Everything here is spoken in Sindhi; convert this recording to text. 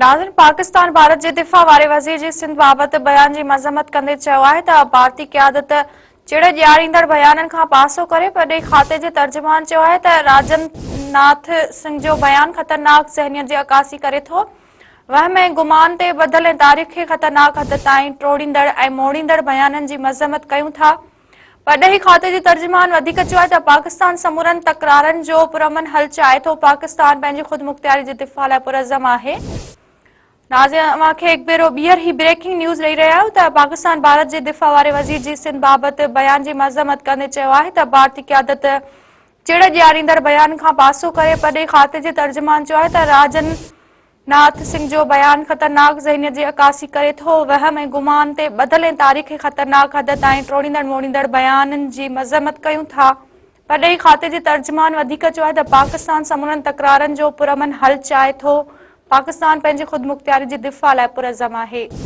ناظرين پاڪستان ڀارت جي دفاع واري وزير جي سنڌ بابت بيان جي مذمت ڪندي چيو آهي ته ڀارتي قيادت چڙ ڏياريندڙ بيانن کان پاسو ڪري. پرڏيهي کاتي جي ترجمان چيو آهي ته راجن ناٿ سنگهه جو بيان خطرناڪ ذهنيت جي عڪاسي ڪري ٿو، وهم ۽ گمان تي ٻڌل ۽ تاريخ کي خطرناڪ حد تائين ٽوڙيندڙ ۽ موڙيندڙ بيانن جي مذمت ڪيون ٿا. پرڏيهي کاتي جي ترجمان وڌيڪ چيو آهي ته پاڪستان سمورن تڪرارن جو پرامن حل چاهي ٿو، پاڪستان پنهنجي خودمختياري جي دفاع لاء پرعزم آهي. ناظرين اوهان کي هڪ ڀيرو ٻيهر هي بريڪنگ نيوز ڏئي رهيا آهيون ته پاڪستان ڀارت جي دفاع واري وزير جي سنڌ بابت بيان جي مذمت ڪندي چيو آهي ته ڀارتي قيادت چڙ ڏياريندڙ بيان کان پاسو ڪري. پرڏيهي کاتي جي ترجمان چيو آهي ته راجن ناٿ سنگهه جو بيان خطرناڪ ذهنيت جي عڪاسي ڪري ٿو، وهم ۽ گمان تي ٻڌل ۽ تاريخ کي خطرناڪ حد تائين ٽوڙيندڙ موڙيندڙ بيانن جي مذمت ڪيون ٿا. پرڏيهي کاتي جي ترجمان وڌيڪ چيو آهي ته پاڪستان سمورن تڪرارن جو پرامن حل چاهي ٿو، پاڪستان پنهنجي خودمختياري جي دفاع لاء پرعزم آهي.